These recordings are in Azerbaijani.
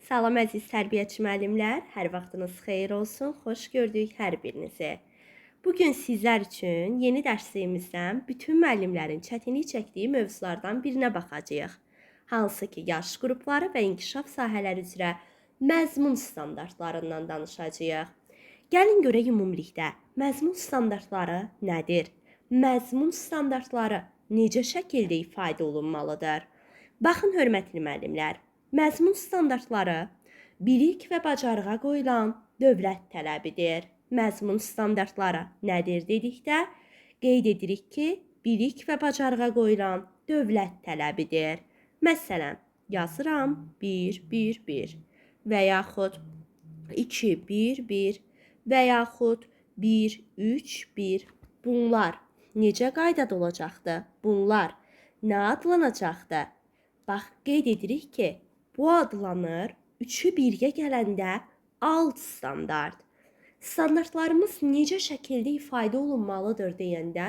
Salam əziz tərbiyəçi müəllimlər, hər vaxtınız xeyir olsun. Xoş gördük hər birinizi. Bu gün sizlər üçün yeni dərsliyimizdən bütün müəllimlərin çətinlik çəkdiyi mövzulardan birinə baxacağıq. Hansı ki, yaş qrupları və inkişaf sahələri üzrə məzmun standartlarından danışacağıq. Gəlin görək ümumilikdə məzmun standartları nədir? Məzmun standartları necə şəkildə ifadə olunmalıdır? Baxın, hörmətli müəllimlər, məzmun standartları bilik və bacarığa qoyulan dövlət tələbidir. Məzmun standartları nədir dedikdə qeyd edirik ki, bilik və bacarığa qoyulan dövlət tələbidir. Məsələn, yazıram 1 1 1 və yaxud 2 1 1 və yaxud 1 3 1. Bunlar necə qaydada olacaqdı? Bunlar nə adlanacaqdı? Bax, qeyd edirik ki, bu adlanır üçü birgə gələndə alt standart. Standartlarımız necə şəkildə ifadə olunmalıdır deyəndə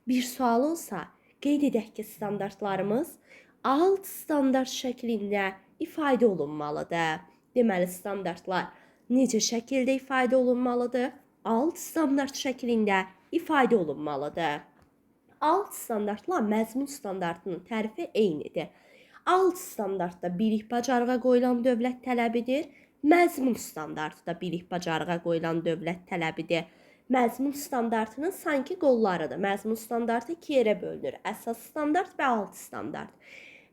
bir sual olsa, qeyd edək ki, standartlarımız alt standart şəklində ifadə olunmalıdır. Deməli, standartlar necə şəkildə ifadə olunmalıdır? Alt standart şəklində ifadə olunmalıdır. Alt standartla məzmun standartının tərifi eynidir. Alt standartda bilik bacarığa qoyulan dövlət tələbidir. Məzmun standartı da bilik bacarığa qoyulan dövlət tələbidir. Məzmun standartının sanki qollarıdır. Məzmun standartı iki yerə bölünür. Əsas standart və alt standart.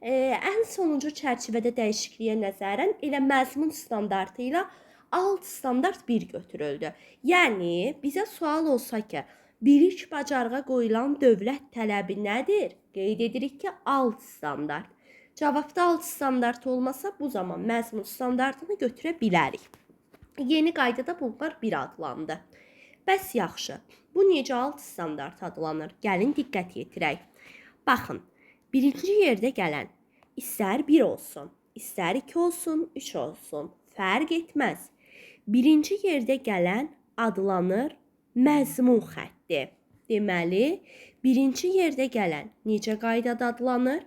Ən sonuncu çərçivədə dəyişikliyə nəzərən elə məzmun standartı ilə alt standart bir götürüldü. Yəni bizə sual olsa ki, bilik bacarığa qoyulan dövlət tələbi nədir? Qeyd edirik ki, alt standart. Cavabda alt standart olmasa bu zaman məzmun standartını götürə bilərik. Yeni qaydada bunlar bir adlandı. Bəs yaxşı, bu necə alt standart adlanır? Gəlin diqqət yetirək. Baxın, birinci yerdə gələn istər 1 olsun, istər 2 olsun, 3 olsun, fərq etməz. Birinci yerdə gələn adlanır məzmun xətti. Deməli, birinci yerdə gələn necə qaydada adlanır?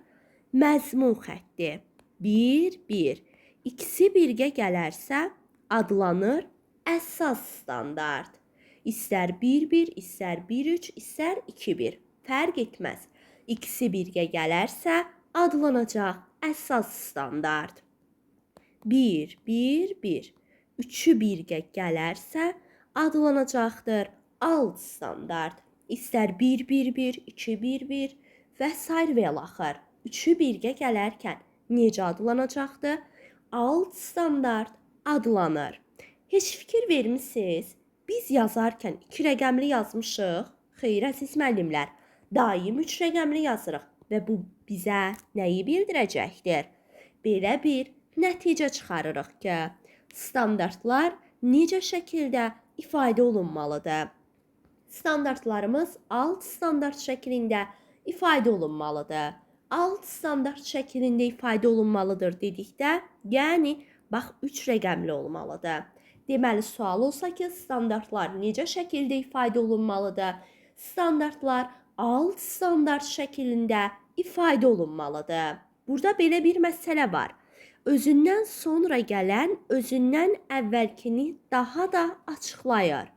Məzmun xətti. 1, 1. İkisi birgə gələrsə adlanır əsas standart. İstər 1-1, istər 1-3, istər 2-1. Fərq etməz. İkisi birgə gələrsə adlanacaq əsas standart. 1, 1, 1. Üçü birgə gələrsə adlanacaqdır alt standart. İstər 1, 1, 1, 2, 1, 1 və sair və ilaxır. Üçü birgə gələrkən necə adlanacaqdır? Alt standart adlanır. Heç fikir vermisiniz? Biz yazarkən 2 rəqəmli yazmışıq. Xeyr, əziz müəllimlər, daim 3 rəqəmli yazırıq və bu bizə nəyi bildirəcəkdir? Belə bir nəticə çıxarırıq ki, standartlar necə şəkildə ifadə olunmalıdır? Standartlarımız alt standart şəklində ifadə olunmalıdır. Alt standart şəklində ifadə olunmalıdır dedikdə, yəni bax 3 rəqəmli olmalıdır. Deməli, sual olsa ki, standartlar necə şəkildə ifadə olunmalıdır? Standartlar alt standart şəklində ifadə olunmalıdır. Burada belə bir məsələ var. Özündən sonra gələn özündən əvvəlkini daha da açıqlayır.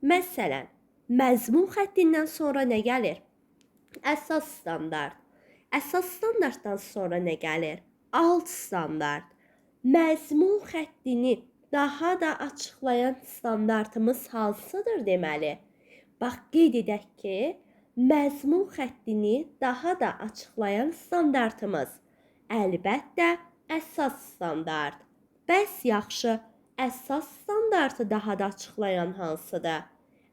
Məsələn, məzmun xəttindən sonra nə gəlir? Əsas standart. Əsas standartdan sonra nə gəlir? Alt standart. Məzmun xəttini daha da açıqlayan standartımız hansıdır deməli? Bax, qeyd edək ki, məzmun xəttini daha da açıqlayan standartımız əlbəttə əsas standart. Bəs yaxşı, əsas standartı daha da açıqlayan hansıdır?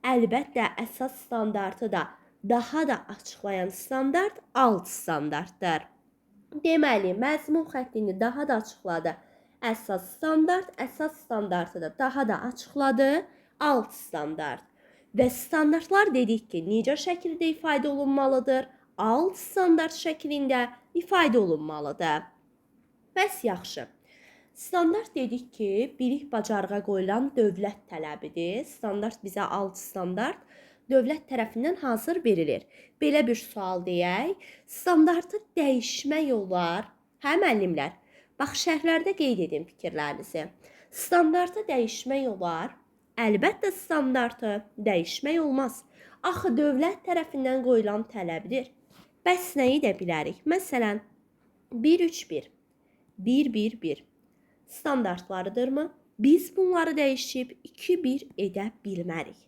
Əlbəttə, əsas standartı da daha da açıqlayan standart alt standartdır. Deməli, məzmun xəttini daha da açıqladı. Əsas standart, əsas standartı da daha da açıqladı. Alt standart. Və standartlar dedik ki, necə şəkildə ifadə olunmalıdır? Alt standart şəklində ifadə olunmalıdır. Bəs yaxşı. Standart dedik ki, bilik bacarığa qoyulan dövlət tələbidir. Standart bizə alt standart dövlət tərəfindən hazır verilir. Belə bir sual deyək. Standartı dəyişmək olar. Hə müəllimlər? Bax, şərhlərdə qeyd edin fikirlərinizi. Standartı dəyişmək olar? Əlbəttə standartı dəyişmək olmaz. Axı dövlət tərəfindən qoyulan tələbdir. Bəs nəyi də bilərik? Məsələn, 1-3-1, 1-1-1 standartlarıdırmı? Biz bunları dəyişib 2-1 edə bilmərik.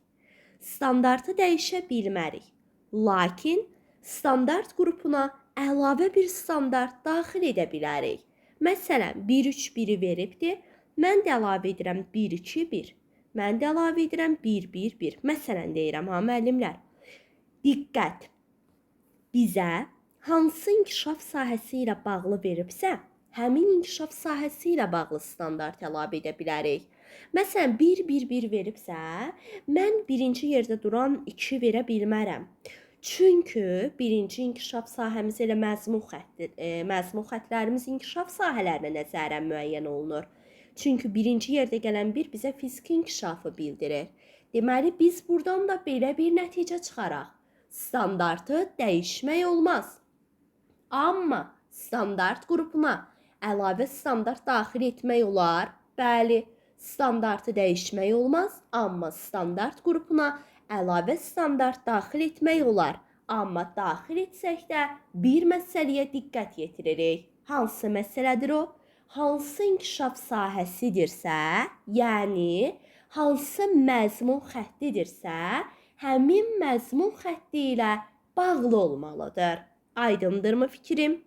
Standartı dəyişə bilmərik. Lakin standart qrupuna əlavə bir standart daxil edə bilərik. Məsələn, 1-3-1-i veribdir. Mən də əlavə edirəm 1-2-1. Mən də əlavə edirəm 1-1-1. Məsələn deyirəm ha müəllimlər. Diqqət! Bizə hansı inkişaf sahəsi ilə bağlı veribsə, həmin inkişaf sahəsi ilə bağlı standart əlavə edə bilərik. Məsələn, 1-1-1 veribsə, mən birinci yerdə duran 2 verə bilmərəm. Çünki birinci inkişaf sahəmiz elə məzmun xətti, məzmun xəttlərimiz inkişaf sahələrinə nəzərən müəyyən olunur. Çünki birinci yerdə gələn 1 bizə fiziki inkişafı bildirir. Deməli, biz buradan da belə bir nəticə çıxaraq. Standartı dəyişmək olmaz. Amma standart qrupuna əlavə standart daxil etmək olar. Bəli, standartı dəyişmək olmaz, amma standart qrupuna əlavə standart daxil etmək olar. Amma daxil etsək də bir məsələyə diqqət yetiririk. Hansı məsələdir o? Hansı inkişaf sahəsidirsə, yəni hansı məzmun xəttidirsə, həmin məzmun xətti ilə bağlı olmalıdır. Aydındırmı fikrim?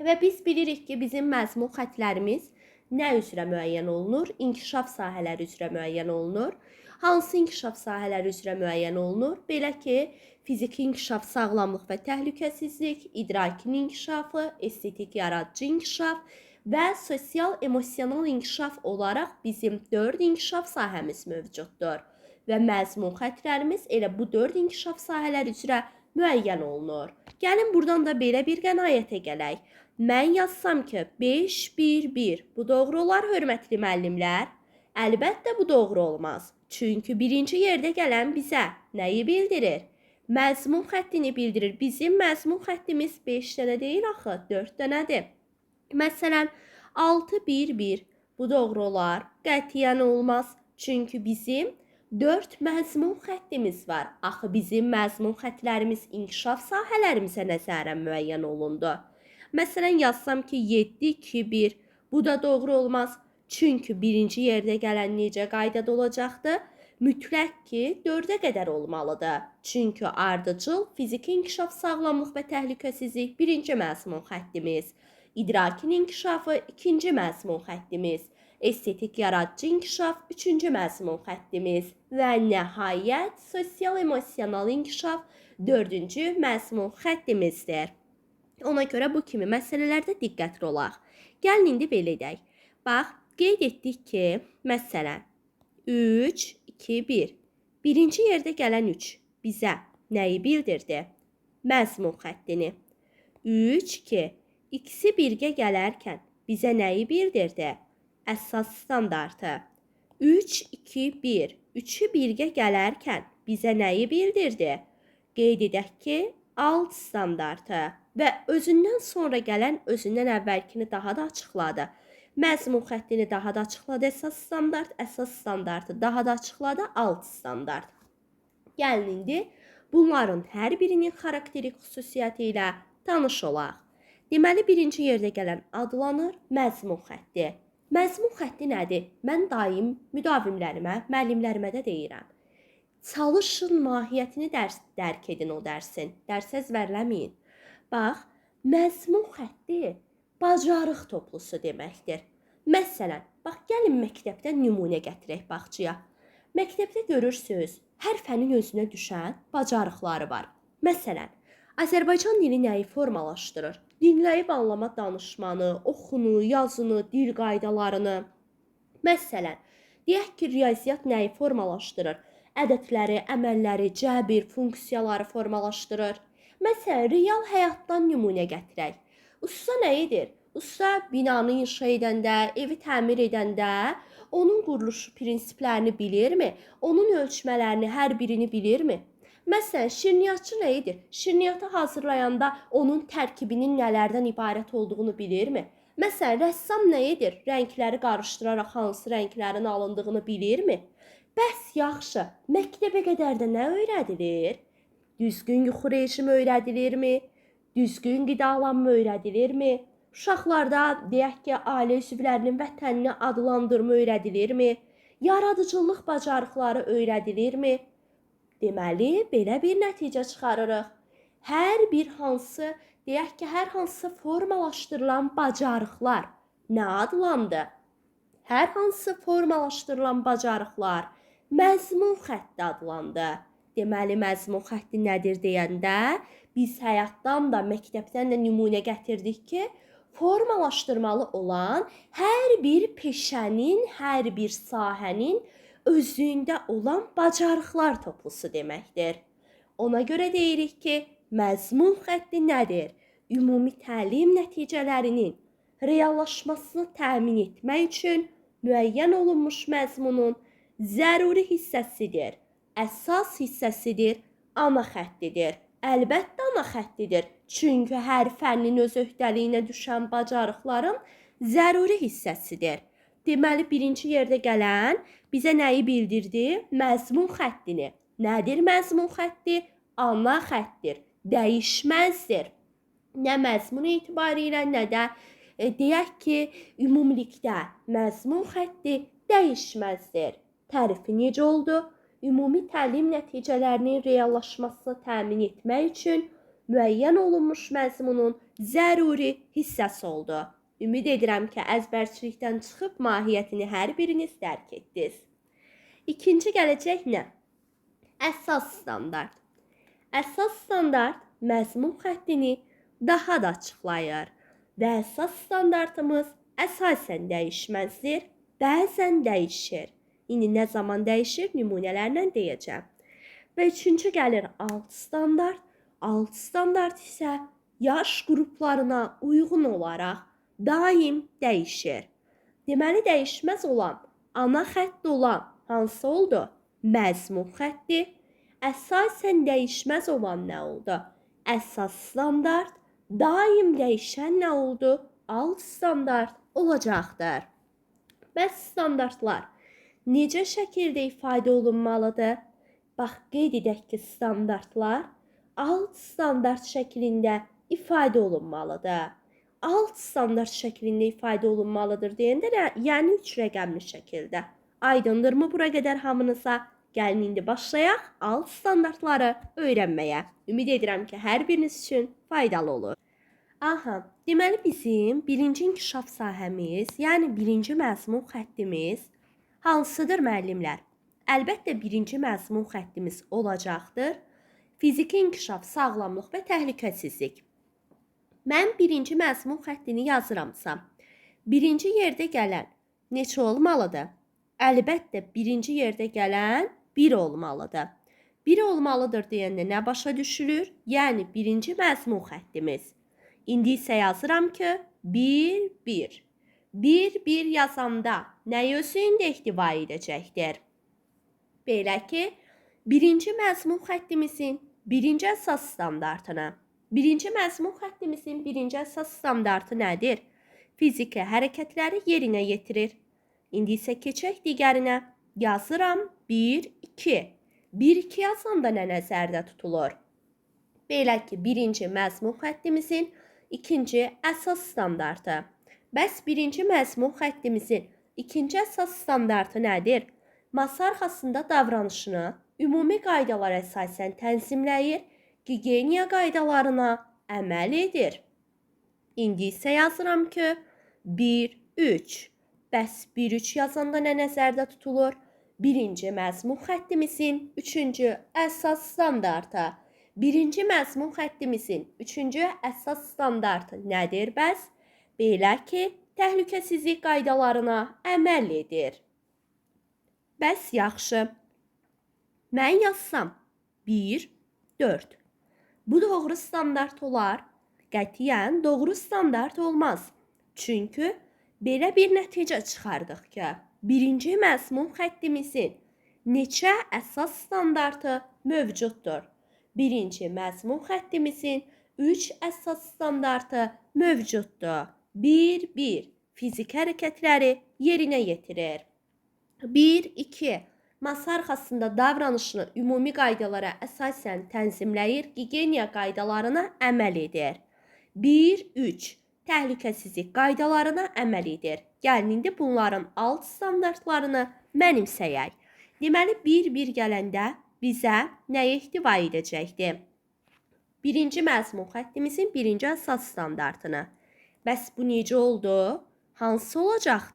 Və biz bilirik ki, bizim məzmun xəttlərimiz nə üzrə müəyyən olunur? İnkişaf sahələri üzrə müəyyən olunur. Hansı inkişaf sahələri üzrə müəyyən olunur? Belə ki, fiziki inkişaf, sağlamlıq və təhlükəsizlik, idrakin inkişafı, estetik yaradıcı inkişaf və sosial-emosional inkişaf olaraq bizim 4 inkişaf sahəmiz mövcuddur. Və məzmun xəttlərimiz elə bu 4 inkişaf sahələri üzrə müəyyən olunur. Gəlin buradan da belə bir qənaətə gələk. Mən yazsam ki, 5, 1, 1. Bu doğru olar, hörmətli müəllimlər? Əlbəttə bu doğru olmaz. Çünki birinci yerdə gələn bizə nəyi bildirir? Məzmun xəttini bildirir. Bizim məzmun xəttimiz 5 dənə deyil axı, 4 dənədir. Məsələn, 6, 1, 1. Bu doğru olar? Qətiyyən olmaz. Çünki bizim 4 məzmun xəttimiz var. Axı bizim məzmun xəttlərimiz inkişaf sahələrimizə nəzərən müəyyən olundu. Məsələn, yazsam ki, 7, 2, 1. Bu da doğru olmaz. Çünki birinci yerdə gələn necə qaydada olacaqdır? Mütləq ki, 4-ə qədər olmalıdır. Çünki ardıcıl fiziki inkişaf, sağlamlıq və təhlükəsizlik birinci məzmun xəttimiz. İdrakin inkişafı ikinci məzmun xəttimiz. Estetik yaradıcı inkişaf üçüncü məzmun xəttimiz və nəhayət sosial-emosional inkişaf dördüncü məzmun xəttimizdir. Ona görə bu kimi məsələlərdə diqqətli olaq. Gəlin indi belə edək. Bax, qeyd etdik ki, məsələn, 3, 2, 1. Birinci yerdə gələn 3 bizə nəyi bildirdi? Məzmun xəttini. 3, 2. İkisi birgə gələrkən bizə nəyi bildirdi? Əsas standartı. 3, 2, 1. 3-ü birgə gələrkən bizə nəyi bildirdi? Qeyd edək ki, alt standartı və özündən sonra gələn özündən əvvəlkini daha da açıqladı. Məzmun xəttini daha da açıqladı əsas standart, əsas standartı daha da açıqladı alt standart. Gəlin indi bunların hər birinin xarakterik xüsusiyyəti ilə tanış olaq. Deməli, birinci yerdə gələn adlanır məzmun xətti. Məzmun xətti nədir? Mən daim müdavimlərimə, müəllimlərimə də deyirəm. Çalışın mahiyyətini dərk edin o dərsin. Dərs əzbərləməyin. Bax, məzmun xətti bacarıq toplusu deməkdir. Məsələn, bax, gəlin məktəbdən nümunə gətirək bağçaya. Məktəbdə görürsünüz, hər fənin özünə düşən bacarıqları var. Məsələn, Azərbaycan dili nəyi formalaşdırır? Dinləyib anlama danışmanı, oxunu, yazını, dil qaydalarını. Məsələn, deyək ki, riyaziyyat nəyi formalaşdırır? Ədədləri, əməlləri, cəbir, funksiyaları formalaşdırır. Məsələn, real həyatdan nümunə gətirək. Usta nə edir? Usta binanı inşa edəndə, evi təmir edəndə onun quruluşu prinsiplərini bilirmi? Onun ölçmələrini, hər birini bilirmi? Məsələn, şirniyyatçı nə edir? Şirniyyatı hazırlayanda onun tərkibinin nələrdən ibarət olduğunu bilirmi? Məsələn, rəssam nə edir? Rəngləri qarışdıraraq hansı rənglərin alındığını bilirmi? Bəs yaxşı, məktəbə qədər də nə öyrədilir? Düzgün yuxu rejimi öyrədilirmi? Düzgün qidalanma öyrədilirmi? Uşaqlarda deyək ki, ailə üzvlərinin vətənini adlandırma öyrədilirmi? Yaradıcılıq bacarıqları öyrədilirmi? Deməli, belə bir nəticə çıxarırıq. Hər bir hansı, deyək ki, hər hansı formalaşdırılan bacarıqlar nə adlandı? Hər hansı formalaşdırılan bacarıqlar məzmun xətti adlandı. Deməli, məzmun xətti nədir deyəndə biz həyatdan da, məktəbdən də nümunə gətirdik ki, formalaşdırmalı olan hər bir peşənin, hər bir sahənin özlüyündə olan bacarıqlar toplusu deməkdir. Ona görə deyirik ki, məzmun xətti nədir? Ümumi təlim nəticələrinin reallaşmasını təmin etmək üçün müəyyən olunmuş məzmunun zəruri hissəsidir. Əsas hissəsidir, ana xəttidir. Əlbəttə ana xəttidir. Çünki hər fənnin öz öhdəliyinə düşən bacarıqların zəruri hissəsidir. Deməli, birinci yerdə gələn bizə nəyi bildirdi? Məzmun xəttini. Nədir məzmun xətti? Ana xəttir, dəyişməzdir. Nə məzmun etibarilə, nə də deyək ki, ümumilikdə məzmun xətti dəyişməzdir. Tərifi necə oldu? Ümumi təlim nəticələrinin reallaşmasını təmin etmək üçün müəyyən olunmuş məzmunun zəruri hissəsi oldu. Ümid edirəm ki, əzbərçilikdən çıxıb mahiyyətini hər biriniz dərk etdiniz. İkinci gələcək nə? Əsas standart. Əsas standart məzmun xəttini daha da açıqlayır və əsas standartımız əsasən dəyişməzdir, bəzən dəyişir. İndi nə zaman dəyişir nümunələrlə deyəcəm. Və üçüncü gəlir alt standart. Alt standart isə yaş qruplarına uyğun olaraq daim dəyişir. Deməli, dəyişməz olan, ana xətti olan hansı oldu? Məzmun xətti. Əsasən dəyişməz olan nə oldu? Əsas standart. Daim dəyişən nə oldu? Alt standart olacaqdır. Bəs standartlar necə şəkildə ifadə olunmalıdır? Bax, qeyd edək ki, standartlar alt standart şəklində ifadə olunmalıdır. Alt standart şəklində ifadə olunmalıdır deyəndə, yəni 3 rəqəmli şəkildə. Aydındırmı bura qədər hamınıza? Gəlin indi başlayaq alt standartları öyrənməyə. Ümid edirəm ki, hər biriniz üçün faydalı olur. Aha, deməli bizim birinci inkişaf sahəmiz, yəni birinci məzmun xəttimiz hansıdır müəllimlər? Əlbəttə birinci məzmun xəttimiz olacaqdır. Fiziki inkişaf, sağlamlıq və təhlükəsizlik. Mən birinci məzmun xəttini yazıramsa, birinci yerdə gələn neçə olmalıdır? Əlbəttə birinci yerdə gələn 1 olmalıdır. 1 olmalıdır deyəndə nə başa düşülür? Yəni birinci məzmun xəttimiz. İndi isə yazıram ki, 1, 1. 1, 1 yazanda nəyi özündə ehtiva edəcəkdir? Belə ki, birinci məzmun xəttimizin birinci əsas standartını. Birinci məzmun xəttimizin birinci əsas standartı nədir? Fiziki hərəkətləri yerinə yetirir. İndi isə keçək digərinə. Yazıram 1, 2. 1, 2 yazanda nə nəzərdə tutulur? Belə ki, birinci məzmun xəttimizin ikinci əsas standartı. Bəs birinci məzmun xəttimizin ikinci əsas standartı nədir? Masa arxasında davranışını ümumi qaydalara əsasən tənzimləyir, gigiyena qaydalarına əməl edir. İndi isə yazıram ki, 1, 3. Bəs 1, 3 yazanda nə nəzərdə tutulur? Birinci məzmun xəttimizin üçüncü əsas standartı. Birinci məzmun xəttimizin üçüncü əsas standartı nədir bəs? Belə ki, təhlükəsizlik qaydalarına əməl edir. Bəs yaxşı. Mən yazsam 1, 4. Bu doğru standart olar? Qətiyyən doğru standart olmaz. Çünki belə bir nəticə çıxardıq ki, birinci məzmun xəttimizin neçə əsas standartı mövcuddur? Birinci məzmun xəttimizin 3 əsas standartı mövcuddur. 1-1 fiziki hərəkətləri yerinə yetirir. 1-2 masa arxasında davranışını ümumi qaydalara əsasən tənzimləyir, gigiyena qaydalarına əməl edir. 1-3 təhlükəsizlik qaydalarına əməl edir. Gəlin indi bunların alt standartlarını mənimsəyək. Deməli 1-1 gələndə bizə nəyə ehtiva edəcəkdir? Birinci məzmun xəttimizin birinci əsas standartını. Bəs bu necə oldu? Hansı olacaq?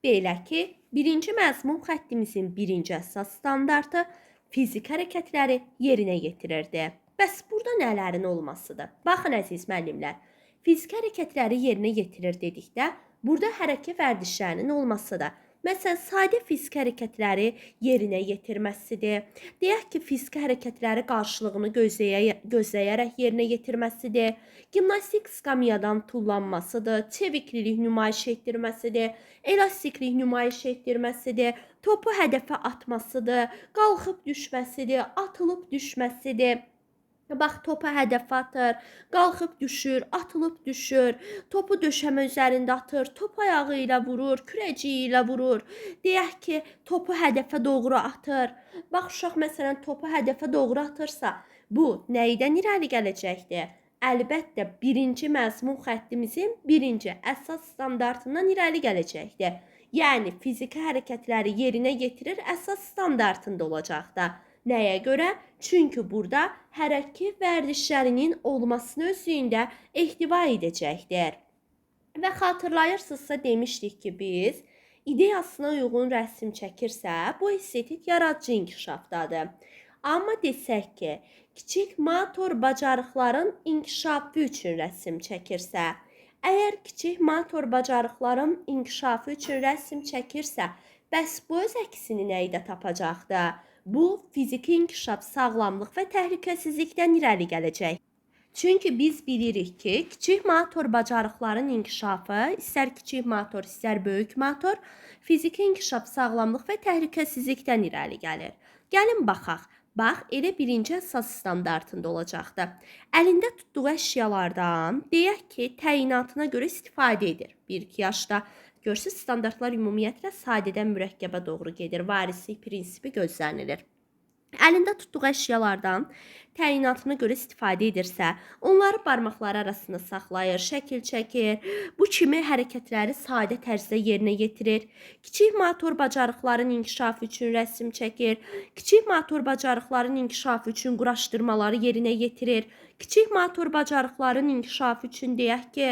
Belə ki, birinci məzmun xəttimizin birinci əsas standartı fiziki hərəkətləri yerinə yetirirdi. Bəs burada nələrin olmasıdır? Baxın əziz müəllimlər, fiziki hərəkətləri yerinə yetirir dedikdə, burada hərəkət vərdişlərinin olmasıdır. Məsələn, sadə fiziki hərəkətləri yerinə yetirməsidir. Deyək ki, fiziki hərəkətləri qarşılığını gözləyərək yerinə yetirməsidir. Gimnastik skamyadan tullanmasıdır, çeviklilik nümayiş etdirməsidir, elastiklik nümayiş etdirməsidir, topu hədəfə atmasıdır, qalxıb düşməsidir, atılıb düşməsidir. Bax, topu hədəfə atır, qalxıb düşür, atılıb düşür, topu döşəmə üzərində atır, top ayağı ilə vurur, kürəciyi ilə vurur. Deyək ki, topu hədəfə doğru atır. Bax, uşaq məsələn topu hədəfə doğru atırsa, bu nəydən irəli gələcəkdir? Əlbəttə, birinci məzmun xəttimizin birinci əsas standartından irəli gələcəkdir. Yəni, fiziki hərəkətləri yerinə yetirir, əsas standartında olacaqdır. Nəyə görə? Çünki burada hərəkət vərdişlərinin olmasını özlüyündə ehtiva edəcəkdir. Və xatırlayırsınızsa demişdik ki, biz ideyasına uyğun rəsm çəkirsə, bu estetik yaradıcı inkişafdadır. Amma desək ki, kiçik motor bacarıqların inkişafı üçün rəsm çəkirsə, əgər kiçik motor bacarıqların inkişafı üçün rəsm çəkirsə, bəs bu öz əksini nəydə tapacaqdır? Bu, fiziki inkişaf, sağlamlıq və təhlükəsizlikdən irəli gələcək. Çünki biz bilirik ki, kiçik motor bacarıqların inkişafı, istər kiçik motor, istər böyük motor, fiziki inkişaf, sağlamlıq və təhlükəsizlikdən irəli gəlir. Gəlin baxaq. Bax, elə birinci əsas standartında olacaqdır. Əlində tutduğu əşyalardan, deyək ki, təyinatına görə istifadə edir. 1-2 yaşda. Görürsünüz, standartlar ümumiyyətlə sadədən mürəkkəbə doğru gedir. Varislik prinsipi gözlənilir. Əlində tutduğu əşyalardan təyinatına görə istifadə edirsə, onları barmaqları arasında saxlayır, şəkil çəkir, bu kimi hərəkətləri sadə tərzdə yerinə yetirir. Kiçik motor bacarıqların inkişafı üçün rəsm çəkir, kiçik motor bacarıqların inkişafı üçün quraşdırmaları yerinə yetirir. Kiçik motor bacarıqların inkişafı üçün deyək ki,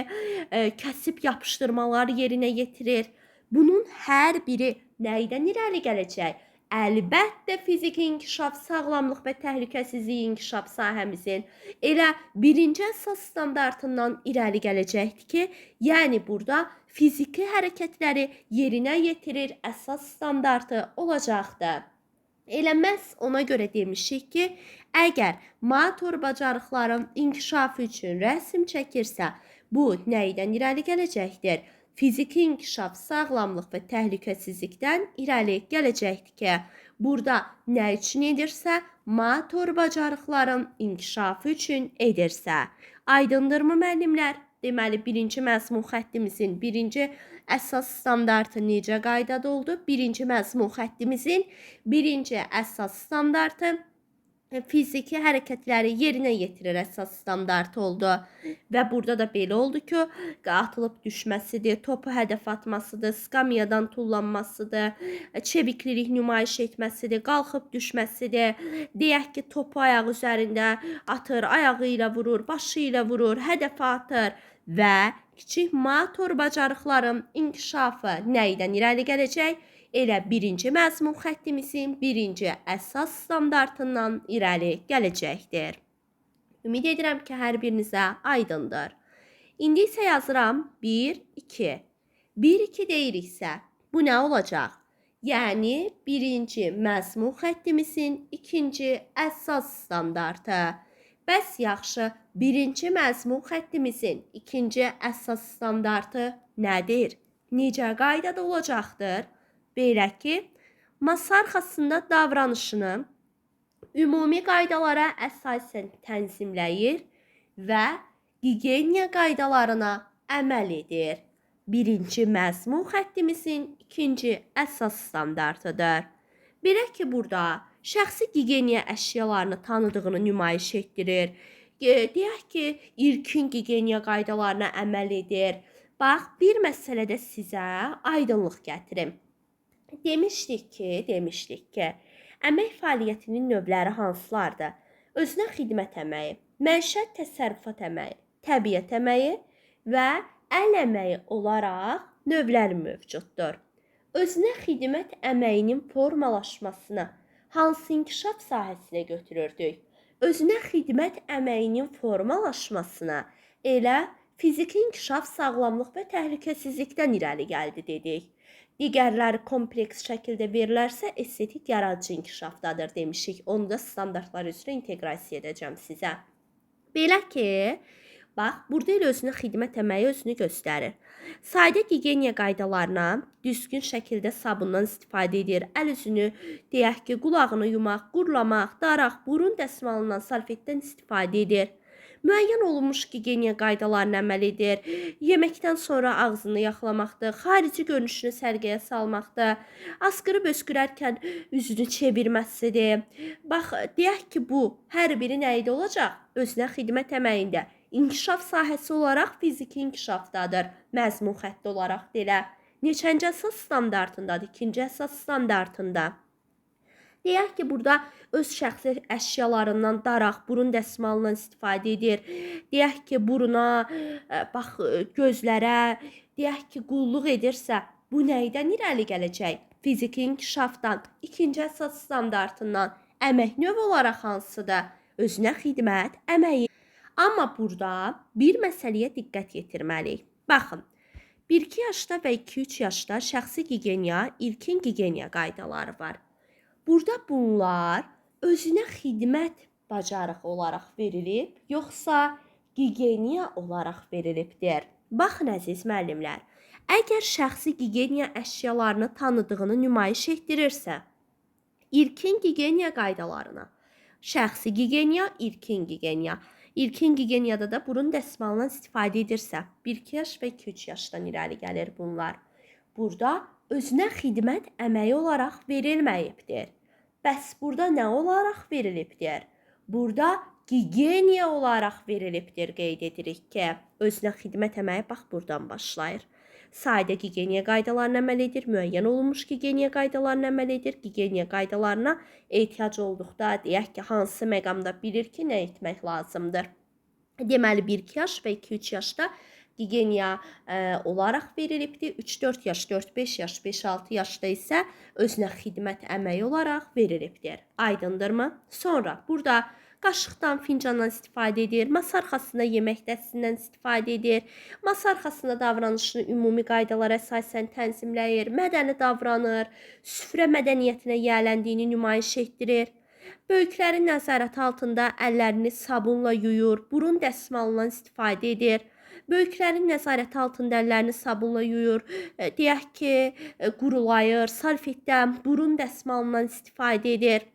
kəsib yapışdırmaları yerinə yetirir. Bunun hər biri nəydən irəli gələcək? Əlbəttə fiziki inkişaf, sağlamlıq və təhlükəsizlik inkişaf sahəmizin elə birinci əsas standartından irəli gələcəkdir ki, yəni burada fiziki hərəkətləri yerinə yetirir əsas standartı olacaqdır. Elə məhz ona görə demişik ki, əgər motor bacarıqların inkişafı üçün rəsm çəkirsə, bu nəydən irəli gələcəkdir? Fiziki inkişaf, sağlamlıq və təhlükəsizlikdən irəli gələcəkdir ki, burada nə üçün edirsə, motor bacarıqların inkişafı üçün edirsə. Aydındırmı müəllimlər? Deməli, birinci məzmun xəttimizin birinci əsas standartı necə qaydada oldu? Birinci məzmun xəttimizin birinci əsas standartı fiziki hərəkətləri yerinə yetirir əsas standartı oldu. Və burada da belə oldu ki, atılıb düşməsidir, topu hədəf atmasıdır, skamyadan tullanmasıdır, çeviklilik nümayiş etməsidir, qalxıb düşməsidir. Deyək ki, topu ayağı üzərində atır, ayağı ilə vurur, başı ilə vurur, hədəfə atır və kiçik motor bacarıqların inkişafı nəydən irəli gələcək? Elə birinci məzmun xəttimizin birinci əsas standartından irəli gələcəkdir. Ümid edirəm ki, hər birinizə aydındır. İndi isə yazıram 1, 2. 1, 2 deyiriksə, bu nə olacaq? Yəni, birinci məzmun xəttimizin ikinci əsas standartı. Bəs yaxşı, birinci məzmun xəttimizin ikinci əsas standartı nədir? Necə qaydada olacaqdır? Belə ki, masa arxasında davranışını ümumi qaydalara əsasən tənzimləyir və gigiyena qaydalarına əməl edir. Birinci məzmun xəttimizin ikinci əsas standartıdır. Belə ki, burada şəxsi gigiyena əşyalarını tanıdığını nümayiş etdirir. Deyək ki, ilkin gigiyena qaydalarına əməl edir. Bax, bir məsələdə sizə aydınlıq gətirim. Demişdik ki, əmək fəaliyyətinin növləri hansılardır? Özünə xidmət əməyi, məişət təsərrüfat əməyi, təbiət əməyi və əl əməyi olaraq növləri mövcuddur. Özünə xidmət əməyinin formalaşmasını hansı inkişaf sahəsinə götürürdük? Özünə xidmət əməyinin formalaşmasına elə fiziki inkişaf, sağlamlıq və təhlükəsizlikdən irəli gəldi dedik. Digərləri kompleks şəkildə verilərsə, estetik yaradıcı inkişafdadır demişik. Onu da standartlar üzrə inteqrasiya edəcəm sizə. Belə ki, bax, burada elə özünə xidmət əməyi özünü göstərir. Sadə gigiyena qaydalarına düzgün şəkildə sabundan istifadə edir. Əl üzünü, deyək ki, qulağını yumaq, qurlamaq, daraq, burun dəsmalından, salfetdən istifadə edir. Müəyyən olunmuş gigiyena qaydalarına əməl edir. Yeməkdən sonra ağzını yaxlamaqdır, xarici görünüşünü səliqəyə salmaqdır, asqırıb öskürərkən üzünü çevirməsidir. Bax, deyək ki, bu hər biri nə idi olacaq? Özünə xidmət əməyində. İnkişaf sahəsi olaraq fiziki inkişafdadır. Məzmun xətti olaraq belə. Neçənci əsas standartındadır? İkinci əsas standartında. Deyək ki, burada öz şəxsi əşyalarından daraq, burun dəsmalından istifadə edir. Deyək ki, buruna, bax, gözlərə, deyək ki, qulluq edirsə, bu nəydən irəli gələcək? Fiziki inkişafdan, ikinci əsas standartından, əmək növü olaraq hansıdır? Özünə xidmət əməyi. Amma burada bir məsələyə diqqət yetirməliyik. Baxın, 1-2 yaşda və 2-3 yaşda şəxsi gigiyena, ilkin gigiyena qaydaları var. Burada bunlar özünə xidmət bacarığı olaraq verilib, yoxsa gigiyena olaraq verilibdir? Baxın, əziz müəllimlər, əgər şəxsi gigiyena əşyalarını tanıdığını nümayiş etdirirsə, ilkin gigiyena qaydalarına, şəxsi gigiyena, ilkin gigiyena, ilkin gigiyenada da burun dəsmalından istifadə edirsə, 1-2 yaş və 2-3 yaşdan irəli gəlir bunlar. Burada özünə xidmət əməyi olaraq verilməyibdir. Bəs burada nə olaraq verilibdir? Burada gigiyena olaraq verilibdir, qeyd edirik ki, özünə xidmət əməyi bax buradan başlayır. Sadə gigiyena qaydalarına əməl edir, müəyyən olunmuş gigiyena qaydalarına əməl edir. Gigiyena qaydalarına ehtiyac olduqda, deyək ki, hansı məqamda bilir ki, nə etmək lazımdır. Deməli, 1-2 yaş və 2-3 yaşda gigiyena olaraq verilibdir. 3-4 yaş, 4-5 yaş, 5-6 yaşda isə özünə xidmət əməyi olaraq verilibdir. Aydındırmı? Sonra burada qaşıqdan, fincandan istifadə edir, masa arxasında yemək dəstindən istifadə edir, masa arxasında davranışını ümumi qaydalara əsasən tənzimləyir, mədəni davranır, süfrə mədəniyyətinə yiyələndiyini nümayiş etdirir. Böyüklərin nəzarəti altında əllərini sabunla yuyur, burun dəsmalından istifadə edir. Böyüklərin nəzarəti altında əllərini sabunla yuyur, deyək ki, qurulayır, salfetdən, burun dəsmalından istifadə edir.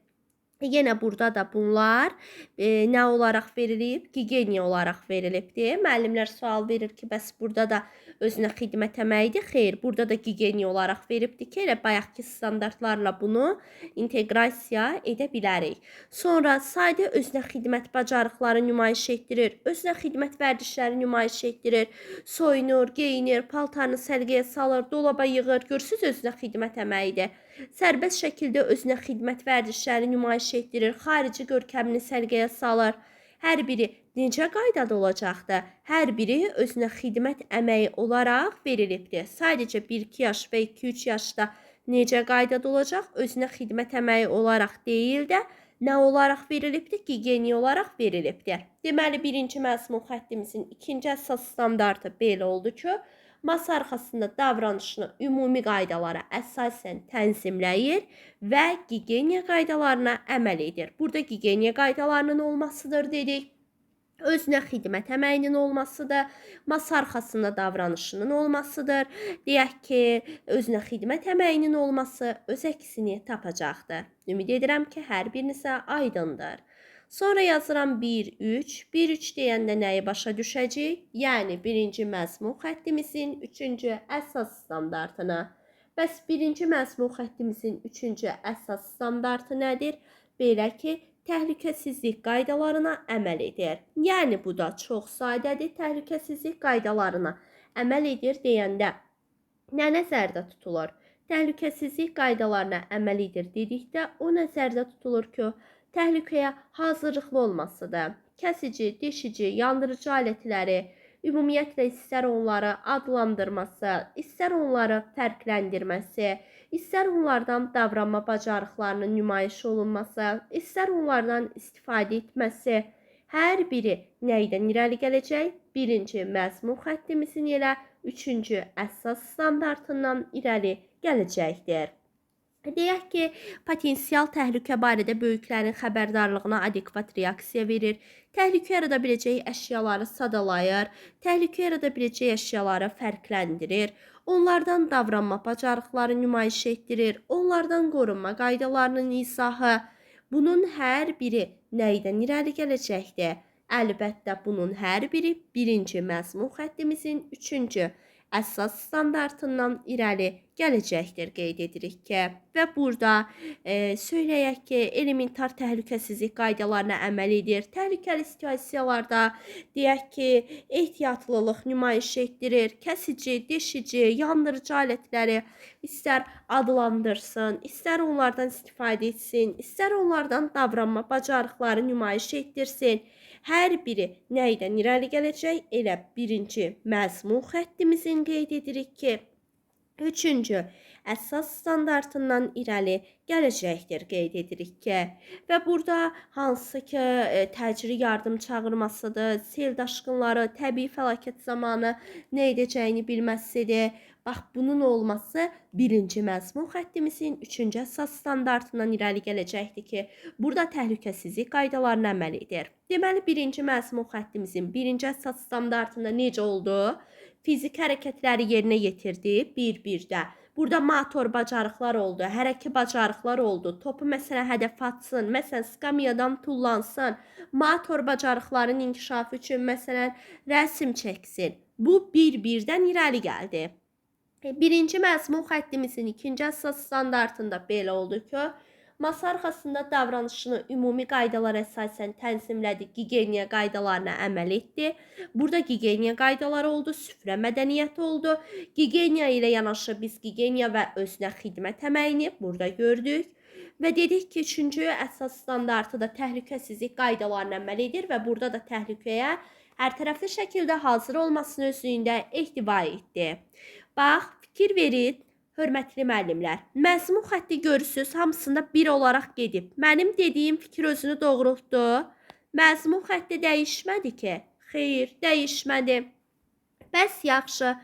Yenə burada da bunlar nə olaraq verilib? Gigiyena olaraq verilibdir. Müəllimlər sual verir ki, bəs burada da özünə xidmət əməyidir? Xeyr, burada da gigiyena olaraq veribdir ki, elə bayaqki standartlarla bunu inteqrasiya edə bilərik. Sonra sadə özünə xidmət bacarıqları nümayiş etdirir, özünə xidmət vərdişləri nümayiş etdirir, soyunur, geyinir, paltarını səliqəyə salır, dolaba yığır. Görürsüz, özünə xidmət əməyidir. Sərbəst şəkildə özünə xidmət vərdişləri nümayiş etdirir, xarici görkəmini səliqəyə salır. Hər biri necə qaydada olacaqdır? Hər biri özünə xidmət əməyi olaraq verilibdir. Sadəcə 1-2 yaş və 2-3 yaşda necə qaydada olacaq? Özünə xidmət əməyi olaraq deyil də, nə olaraq verilibdir? Gigiyena olaraq verilibdir. Deməli, birinci məzmun xəttimizin ikinci əsas standartı belə oldu ki, masa arxasında davranışını ümumi qaydalara əsasən tənzimləyir və gigiyena qaydalarına əməl edir. Burada gigiyena qaydalarının olmasıdır dedik. Özünə xidmət əməyinin olmasıdır, masa arxasında davranışının olmasıdır. Deyək ki, özünə xidmət əməyinin olması öz əksini tapacaqdır. Ümid edirəm ki, hər birinizə aydındır. Sonra yazıram 1, 3. 1, 3 deyəndə nəyi başa düşəcəyik? Yəni, birinci məzmun xəttimizin üçüncü əsas standartını. Bəs birinci məzmun xəttimizin üçüncü əsas standartı nədir? Belə ki, təhlükəsizlik qaydalarına əməl edir. Yəni, bu da çox sadədir. Təhlükəsizlik qaydalarına əməl edir deyəndə nə nəzərdə tutulur? Təhlükəsizlik qaydalarına əməl edir dedikdə o nəzərdə tutulur ki, təhlükəyə hazırlıqlı olmasıdır. Kəsici, deşici, yandırıcı alətləri, ümumiyyətlə istər onları adlandırması, istər onları fərqləndirməsi, istər onlardan davranma bacarıqlarının nümayiş olunması, istər onlardan istifadə etməsi, hər biri nəydən irəli gələcək? Birinci məzmun xəttimizin elə üçüncü əsas standartından irəli gələcəkdir. Deyək ki, potensial təhlükə barədə böyüklərin xəbərdarlığına adekvat reaksiya verir, təhlükə yarada biləcək əşyaları sadalayır, təhlükə yarada biləcək əşyaları fərqləndirir, onlardan davranma bacarıqları nümayiş etdirir, onlardan qorunma qaydalarının izahı. Bunun hər biri nəydən irəli gələcəkdir? Əlbəttə, bunun hər biri birinci məzmun xəttimizin üçüncü əsas standartından irəli gələcəkdir qeyd edirik ki. Və burada söyləyək ki, elementar təhlükəsizlik qaydalarına əməl edir. Təhlükəli situasiyalarda deyək ki, ehtiyatlılıq nümayiş etdirir. Kəsici, deşici, yandırıcı alətləri istər adlandırsın, istər onlardan istifadə etsin, istər onlardan davranma bacarıqları nümayiş etdirsin. Hər biri nəydən irəli gələcək? Elə birinci məzmun xəttimizin qeyd edirik ki, üçüncü əsas standartından irəli gələcəkdir qeyd edirik ki. Və burada hansı ki, təcili yardım çağırmasıdır, sel daşqınları, təbii fəlakət zamanı nə edəcəyini bilməsidir. Bax, bunun olması birinci məzmun xəttimizin üçüncü əsas standartından irəli gələcəkdir ki, burada təhlükəsizlik qaydalarına əməl edir. Deməli, birinci məzmun xəttimizin birinci əsas standartında necə oldu? Fiziki hərəkətləri yerinə yetirdi bir-birdə. Burada motor bacarıqlar oldu, hərəki bacarıqlar oldu. Topu məsələn hədəf atsın, məsələn skamyadan tullansın, motor bacarıqların inkişafı üçün məsələn rəsm çəksin. Bu bir-birdən irəli gəldi. Birinci məzmun xəttimizin ikinci əsas standartında belə oldu ki, masa arxasında davranışını ümumi qaydalara əsasən tənzimlədi, gigiyeniya qaydalarına əməl etdi. Burada gigiyeniya qaydaları oldu, süfrə mədəniyyəti oldu. Gigiyeniya ilə yanaşı biz gigiyeniya və özünə xidmət əməyini burada gördük. Və dedik ki, üçüncü əsas standartı da təhlükəsizlik qaydalarına əməl edir və burada da təhlükəyə hər tərəfli şəkildə hazır olmasını özlüyündə ehtiva etdi. Bax, fikir verin, hörmətli müəllimlər. Məzmun xətti görürsünüz, hamısında bir olaraq gedib. Mənim dediyim fikir özünü doğrultdu. Məzmun xətti dəyişmədi ki? Xeyr, dəyişmədi. Bəs yaxşı,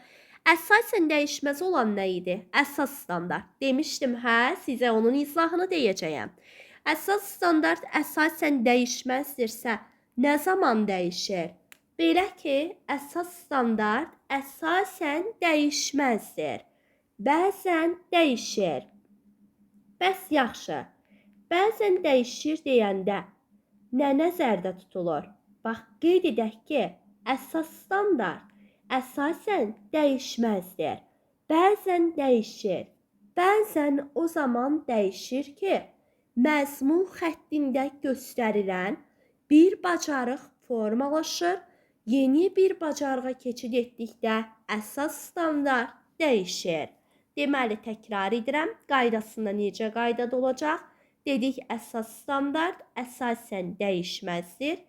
əsasən dəyişməz olan nə idi? Əsas standart. Demişdim, hə, sizə onun izahını deyəcəyəm. Əsas standart əsasən dəyişməzdirsə, nə zaman dəyişir? Belə ki, əsas standart əsasən dəyişməzdir. Bəzən dəyişir. Bəs yaxşı, bəzən dəyişir deyəndə nə nəzərdə tutulur? Bax, qeyd edək ki, əsas standart əsasən dəyişməzdir. Bəzən dəyişir. Bəzən o zaman dəyişir ki, məzmun xəttində göstərilən bir bacarıq formalaşır. Yeni bir bacarığa keçid etdikdə əsas standart dəyişir. Deməli, təkrar edirəm, qaydasında necə qaydada olacaq? Dedik, əsas standart əsasən dəyişməzdir.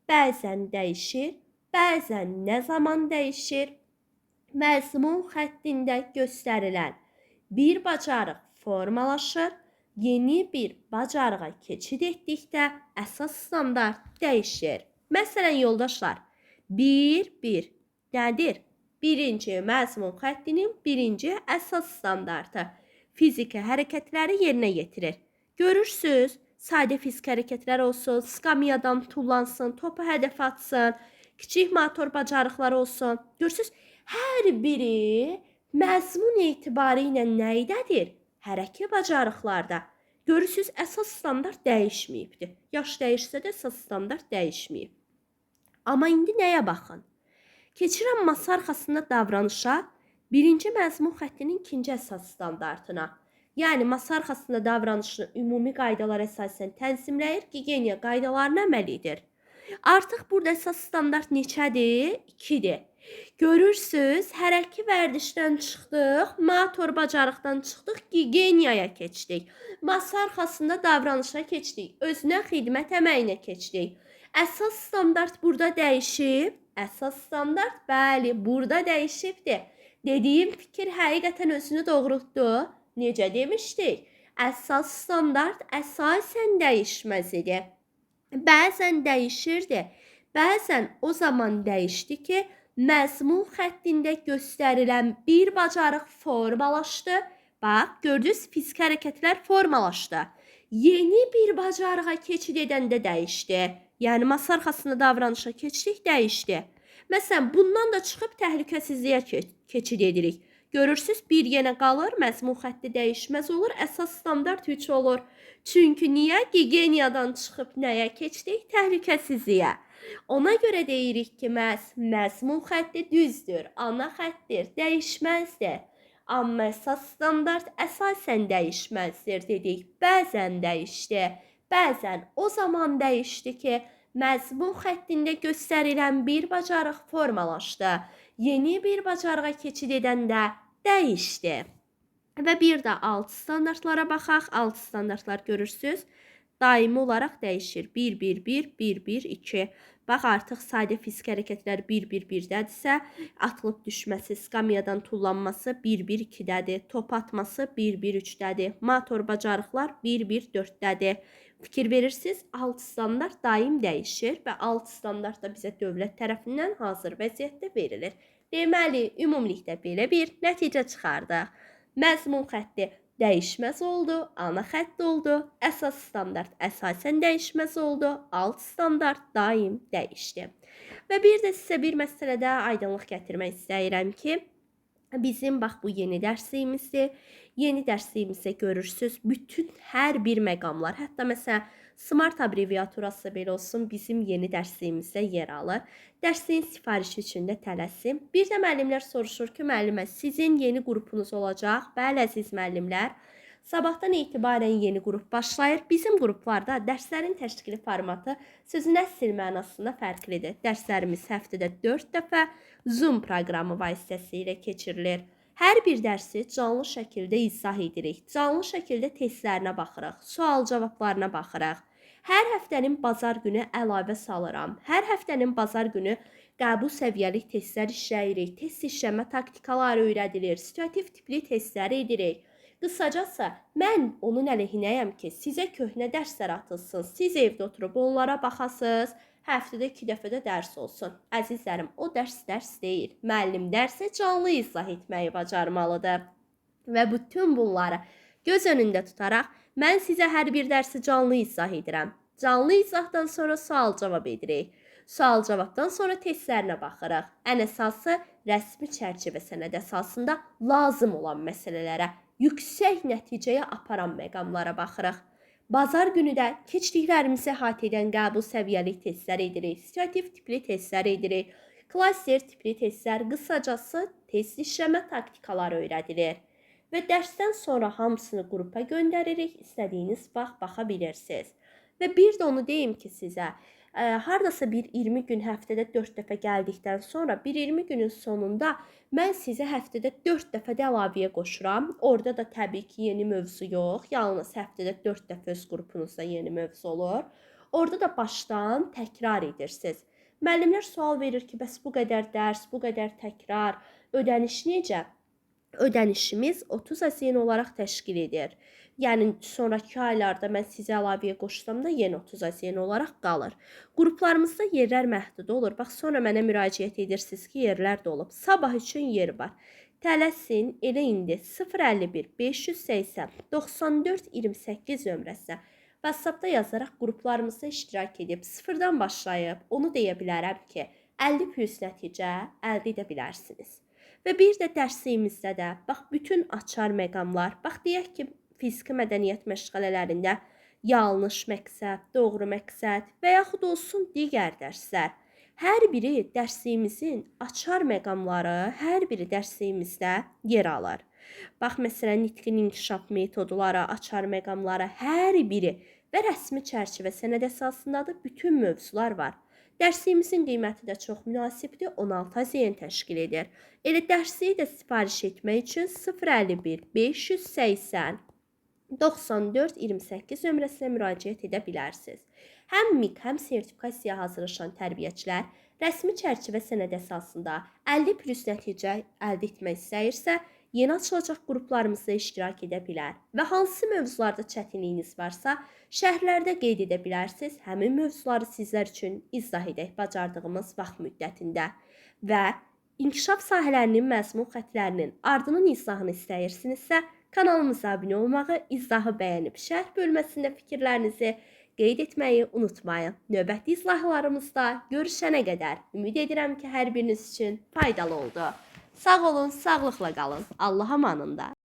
Bəzən dəyişir, bəzən nə zaman dəyişir? Məzmun xəttində göstərilən bir bacarıq formalaşır. Yeni bir bacarığa keçid etdikdə əsas standart dəyişir. Məsələn, yoldaşlar, 1-1 nədir? Birinci məzmun xəttinin birinci əsas standartı fiziki hərəkətləri yerinə yetirir. Görürsünüz, sadə fiziki hərəkətlər olsun, skamyadan tullansın, topu hədəf atsın, kiçik motor bacarıqları olsun. Görürsünüz, hər biri məzmun etibarı ilə nəydədir? Hərəki bacarıqlarda. Görürsüz, əsas standart dəyişməyibdir. Yaş dəyişsə də əsas standart dəyişməyib. Amma indi nəyə baxın? Keçirəm masa arxasında davranışa, birinci məzmun xəttinin ikinci əsas standartına. Yəni, masa arxasında davranışını ümumi qaydalara əsasən tənzimləyir, gigiyena qaydalarına əməl edir. Artıq burada əsas standart neçədir? 2-dir. Görürsüz, hərəki vərdişdən çıxdıq, motor bacarıqdan çıxdıq, gigiyenaya keçdik. Masa arxasında davranışa keçdik, özünə xidmət əməyinə keçdik. Əsas standart burada dəyişib. Əsas standart, bəli, burada dəyişibdir. Dediyim fikir həqiqətən özünü doğrultdu. Necə demişdik? Əsas standart əsasən dəyişməz idi. Bəzən dəyişirdi. Bəzən o zaman dəyişdi ki, məzmun xəttində göstərilən bir bacarıq formalaşdı. Bax, gördünüz, fiziki hərəkətlər formalaşdı. Yeni bir bacarığa keçid edəndə dəyişdi. Yəni, masa arxasında davranışa keçdik, dəyişdi. Məsələn, bundan da çıxıb təhlükəsizliyə keçid edirik. Görürsüz, bir yenə qalır, məzmun xətti dəyişməz olur, əsas standart 3 olur. Çünki niyə? Gigiyenadan çıxıb nəyə keçdik? Təhlükəsizliyə. Ona görə deyirik ki, məhz məzmun xətti düzdür, ana xəttdir, dəyişməzdir. Amma əsas standart əsasən dəyişməzdir dedik. Bəzən dəyişdi. Bəzən o zaman dəyişdi ki, məzmun xəttində göstərilən bir bacarıq formalaşdı. Yeni bir bacarığa keçid edəndə dəyişdi. Və bir də alt standartlara baxaq. Alt standartlar görürsüz, daimi olaraq dəyişir. 1, 1, 1, 1, 1, 2. Bax, artıq sadə fiziki hərəkətlər 1, 1, 1-dədirsə, atılıb düşməsi, skamyadan tullanması 1, 1, 2-dədir. Top atması 1, 1, 3-dədir. Motor bacarıqlar 1, 1, 4-dədir. Fikir verirsiniz, alt standart daim dəyişir və alt standart da bizə dövlət tərəfindən hazır vəziyyətdə verilir. Deməli, ümumilikdə belə bir nəticə çıxardıq. Məzmun xətti dəyişməz oldu, ana xətt oldu, əsas standart əsasən dəyişməz oldu, alt standart daim dəyişdi. Və bir də sizə bir məsələdə aydınlıq gətirmək istəyirəm ki, bizim bax bu yeni dərsliyimizdir. Yeni dərsliyimizdə görürsüz bütün hər bir məqamlar, hətta məsələn smart abreviaturası belə olsun bizim yeni dərsliyimizdə yer alır. Dərsliyin sifarişi üçün də tələsin. Bir də müəllimlər soruşur ki, müəllimə sizin yeni qrupunuz olacaq. Bəli, əziz müəllimlər, sabahdan etibarən yeni qrup başlayır. Bizim qruplarda dərslərin təşkili formatı sözün əsl mənasında fərqlidir. Dərslərimiz həftədə 4 dəfə Zoom proqramı vasitəsilə keçirilir. Hər bir dərsi canlı şəkildə izah edirik. Canlı şəkildə testlərinə baxırıq, sual-cavablarına baxırıq. Hər həftənin bazar günü əlavə salıram. Hər həftənin bazar günü qəbul səviyyəlik testlər işləyirik. Test işləmə taktikaları öyrədilir. Situativ tipli testləri edirik. Qısacası, mən onun əleyhinəyəm ki, sizə köhnə dərslər atılsın. Siz evdə oturub onlara baxasınız. Həftədə 2 dəfə də dərs olsun. Əzizlərim, o dərs dərs deyil. Müəllim dərsi canlı izah etməyi bacarmalıdır. Və bütün bunları göz önündə tutaraq mən sizə hər bir dərsi canlı izah edirəm. Canlı izahdan sonra sual-cavab edirik. Sual-cavabdan sonra testlərinə baxırıq. Ən əsası rəsmi çərçivə sənədi əsasında lazım olan məsələlərə, yüksək nəticəyə aparan məqamlara baxırıq. Bazar günü də keçdiklərimizi əhatə edən qəbul səviyyəlik testlər edirik, situativ tipli testlər edirik, klaster tipli testlər, qısacası test işləmə taktikaları öyrədilir. Və dərsdən sonra hamısını qrupa göndəririk, istədiyiniz vaxt baxa bilirsiniz. Və bir də onu deyim ki sizə, hardasa bir 20 gün həftədə 4 dəfə gəldikdən sonra bir 20 günün sonunda mən sizə həftədə 4 dəfə də əlavəyə qoşuram. Orada da təbii ki, yeni mövzu yox, yalnız həftədə 4 dəfə öz qrupunuzda yeni mövzu olur. Orada da başdan təkrar edirsiniz. Müəllimlər sual verir ki, bəs bu qədər dərs, bu qədər təkrar, ödəniş necə? Ödənişimiz 30 AZN olaraq təşkil edir. Yəni sonrakı aylarda mən sizə əlavəyə qoşsam da yenə 30 AZN olaraq qalır. Qruplarımızda yerlər məhdud olur. Bax, sonra mənə müraciət edirsiniz ki, yerlər dolub. Sabah üçün yer var. Tələsin, elə indi 051 580 94 28 nömrəsinə WhatsApp-da yazaraq qruplarımızda iştirak edib sıfırdan başlayıb onu deyə bilərəm ki, 50 plus nəticə əldə edə bilərsiniz. Və bir də dərsliyimizdə də bax bütün açar məqamlar, bax deyək ki, fiziki mədəniyyət məşğələlərində yanlış məqsəd, doğru məqsəd və yaxud olsun digər dərslər. Hər biri dərsliyimizin açar məqamları, hər biri dərsliyimizdə yer alır. Bax, məsələn, nitqin inkişaf metodları, açar məqamları, hər biri və rəsmi çərçivə sənəd əsasındadır. Bütün mövzular var. Dərsliyimizin qiyməti də çox münasibdir, 16 AZN təşkil edir. Elə dərsliyi də sifariş etmək üçün 051 580 94 28 nömrəsinə müraciət edə bilərsiniz. Həm MİQ, həm sertifikasiyaya hazırlaşan tərbiyəçilər rəsmi çərçivə sənədi əsasında 50 plus nəticə əldə etmək istəyirsə, yeni açılacaq qruplarımızda iştirak edə bilər və hansı mövzularda çətinliyiniz varsa, şərhlərdə qeyd edə bilərsiniz. Həmin mövzuları sizlər üçün izah edək bacardığımız vaxt müddətində və inkişaf sahələrinin məzmun xətlərinin ardının izahını istəyirsinizsə, kanalımıza abunə olmağı, izahı bəyənib şərh bölməsində fikirlərinizi qeyd etməyi unutmayın. Növbəti izahlarımızda görüşənə qədər ümid edirəm ki, hər biriniz üçün faydalı oldu. Sağ olun, sağlıqla qalın. Allah amanında.